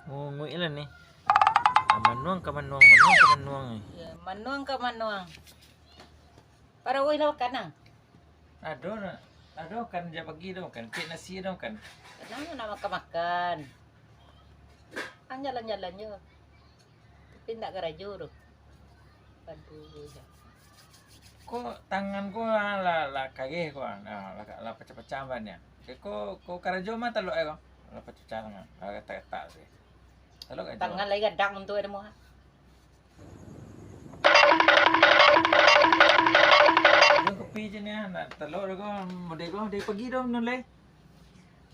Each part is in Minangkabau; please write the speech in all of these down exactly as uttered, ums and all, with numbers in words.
Ngunguik lah ni. Ah, manuang ka manuang, manuang ka manuang ni. Yo, manuang ka manuang. Parawi lah makan, ah. Ado, ado makan jak pagi tu makan. Kek nasi ado makan. Kanai nak makan-makan. Ang jalan-jalan jo. Tapi ndak karajo tu. Aduh. Ko tangan ko lah, lah, lah kageh ko, lah, lah, lah pacah-pacah ban nyo. Ko, ko karajo mah talok ai ko. Lah pacah-pacah tangan. Lah gatak-gatak tu. Talok karajo. Tangan lai gadang tu ado mah. Minum kopi je ni, ah. Nak talok dah ko, model ko, dari pagi dah minum lai.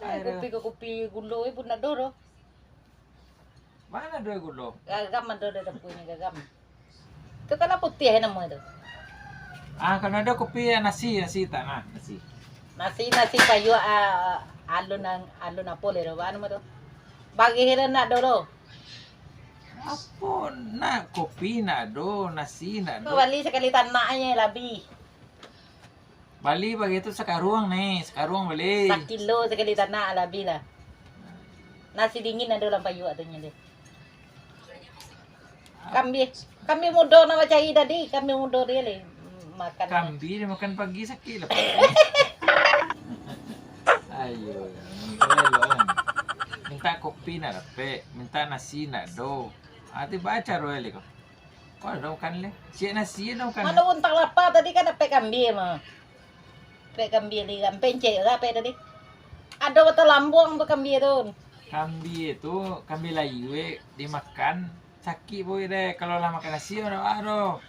Ai, kopi ko kopi gulo pun nak ado doh. Mana ado gulo? Garam ado dah dapur ni, garam. Tu kan putiah namo tu. Ah, kalau ado kopi, ah, nasi, nasi tak nah, nasi. Nasi, nasi payuak, ah, alun ang-, alun apo lai tu, anu tu. Barih dah nak ado doh. Apo nak kopi nak ado, nasi nak ado. Kau bali sakali tanak je labi. Bali bagitu sakaruang ni, sakaruang bali. Sakilo sakali tanak labi lah. Nasi dingin ado dalam payuak tu nyo deh. Kambia, kambia mudo nak bacari tadi, kambia mudo dia leh makan. Kambia dia makan pagi sakik lah. Ayo, elok kan. Minta kopi nak dapek, minta nasi nak ado. Ati baca roe leh ko. Kau ado makan leh. Siap nasi ado makan. Mano untang lapa tadi kan dapek kambia mah. Dapek kambia leh, rampek encek lah dapek tadi. Ado batang lambuang tu kambia tu. Kambia tu, kambia layua dimakan, sakik paruik deh. Kalau lah makan nasi, ado, ado.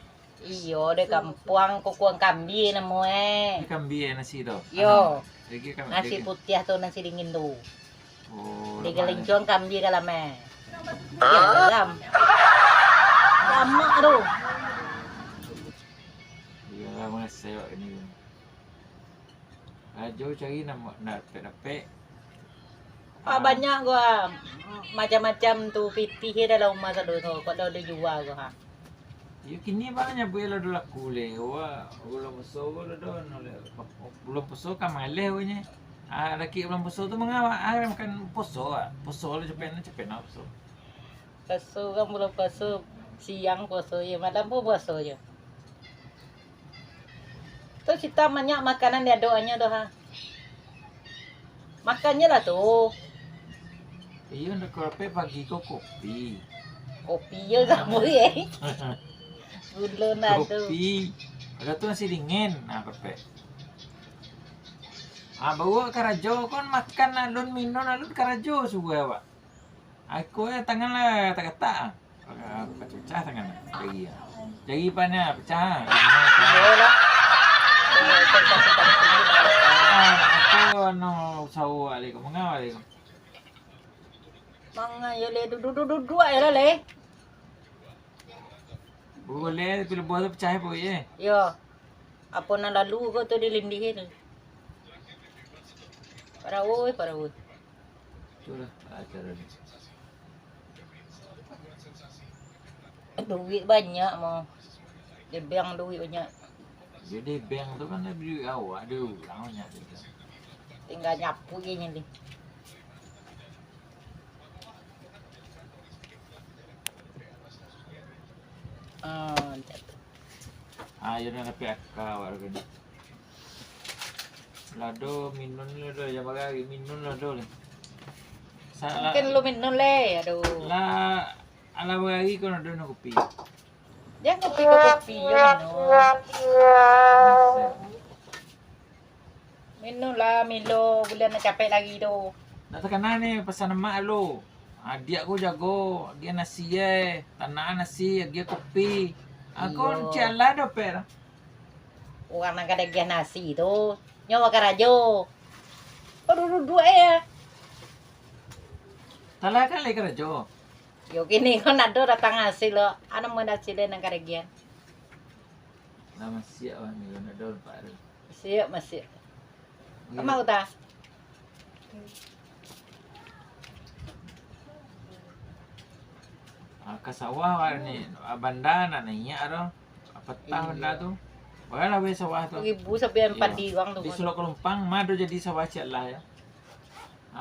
Iyo, deh kampuang kukuang kambia namo eh. Ini kambia nasi tu. Yo. Anu, lagi kam-, nasi lagi putiah tu, nasi dingin tu. Oh, lemak. Digalincuang kambia ka lamai. Garam. Lamak tu. Iyo lah, mangasai awak kini. Rajo cari nak, nak dapek-dapek. Ah, banyak ko, ah. Macam-macam tu pitih dalam rumah sado tu, kok dah dijua ko, ha. Iyo, kini bang nyabuik lah ado laku leh. Wah, bulan puaso ko lah dah, no leh. Bulan puaso kan maleh ko nyo. Ah, laki bulan puaso tu manga, ah, makan puaso ah. Puaso lah capek, capek nak puaso. Puaso kan bulan puaso, siang puaso je, malam pun puaso je. Tu cita banyak makanan di adoanyo tu, ha. Makannyo lah tu. Iyo, ndak karapek pagi ko kopi. Kopi yo samo ye. Gulo nado. Kopi. Ado tu nasi dingin, nah, karapek. Ah, bawa karajo kon makan alun minum alun karajo subuah awak. Aku eh tangan lah tak katak ah. Ah, pacah-pacah tangan. Jari ah. Jari pan ah, pacah ah. Iyo lah. Ah, aku anu usaho alaikum. Mangau alaikum. Mangau yo le, duduak-duduak yo lah le. Boleh, tapi lebuah tu pacah pun ye. Yo. Apo nan lalu ko tu dilindih tu. Parah oi, parah oi. Itulah acara ni. Duit banyak mah. Di bank duit banyak. Jadi bank tu kan duit awak, duit urang banyak tu. Tinggal nyapu je ni. Ah, macam tu. Ah, iyo nak dapek aka awak tu kan. Lado minun lado, jan bagari minun lado leh. Sa-, mungkin lu minun leh, aduh. Lah, alah bagari ko nado minun kopi. Jan kopi ko kopi, yo minun. Minun lah, Milo, buliah nak capek lagi tu. Nak takana ni pasan lemak lu. Adiak ko jago, agiah nasi eh, tanak nasi, agiah kopi. Ako cialah dapek lah. Urang nan ka diagiah nasi tu, nyo bakarajo. Aduh, duduak eh. Talah kan lai karajo. Yo kini ko nado datang hasil lo. Anu mun hasil nan ka diagiah. Lah masiak wah ni, nado nampak tu. Siap, masiak. Iyo. Kamau ta? Ah, ka sawah wak ni, ah, banda nak naiak tu. Patah banda tu. Iyo. Bagalah weh sawah tu. Ribu sabian. Iyo. Padi urang tu. Di Sulok Kelumpang, mah tu jadi sawah ciek lah yo.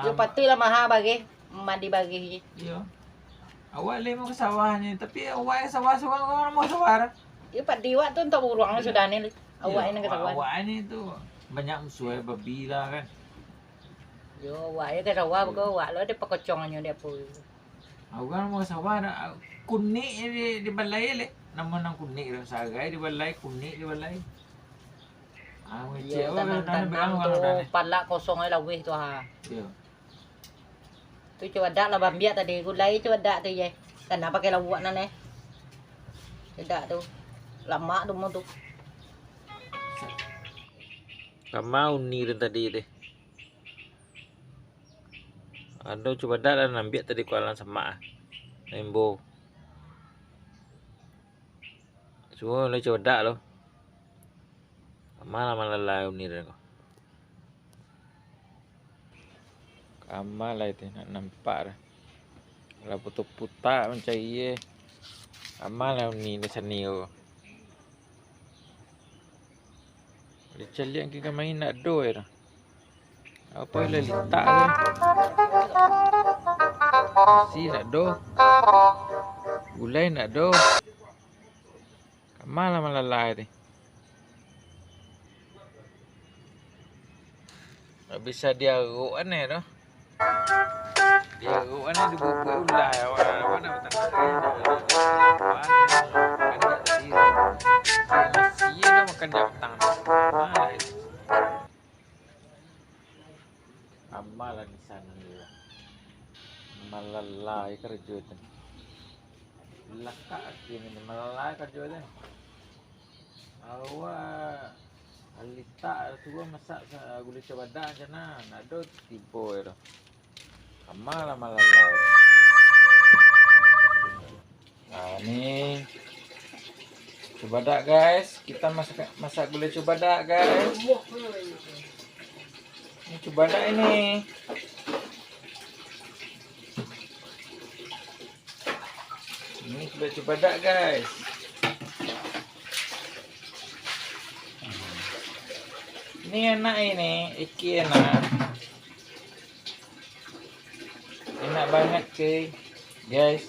Yo, ah, patuiklah maha bageh, mandi bageh je. Iyo. Awak lai mau ka sawah ni, tapi awak ka sawah surang, urang mau ka sawah dah. Iyo, padi awak tu untuak buruang sudah ni. Awak nan ka sawah. Awak ni tu banyak musuah, babi lah kan. Yo, awak yo ka sawah, beko awak lo ado pakocongannyo di apo. Urang mau ka sawah dah, kunik di, di balai leh. Namo nan kunik tu, sagai di balai, kunik di balai. Ah, ngecek awak tanah, tanah tu, palak kosong ai laweh tu ha. Iyo. Tu cubadak lah baambiak tadi, gulai cubadak tu je. Tanah pakai lauak nan eh. Cubadak tu. Lamak tu mo tu. Kama uni den tadi teh. Ado cubadak lah ambiak tadi kualan samak ah. Lembo. Suo lai cubadak lo. Kama lah malalai uni den ko. Kama lai teh nak nampak dah. Lah putuih putak mancari eh. Kama lah uni den sani ko. Dicaliak ka kamari ndak ado ai dah. Apo lah litak tu. Nasi ndak ado. Gulai ndak ado. Kama lah malalai teh. Ndak bisa diarok aneh tu. Diarok aneh dibubuak ulah, awak, awak nak makan nasi, makan nasi tadi. Makan nasi dah, makan nasi petang. Malah itu. Amalan di sana dia. Malalai karajo tu. Lakak kaki ni, malalai karajo tu. Awak litak suruah masak sa-, gulai cubadak macam nan. Ndak ado tibo tu. Kama lah malalai. Nah, ni cubadak, guys. Kita masak, masak gulai cubadak, guys. Ni cubadak ini. Ini gulai cubadak, guys. Ini enak ini, iki enak. Enak banget, cuy. Guys,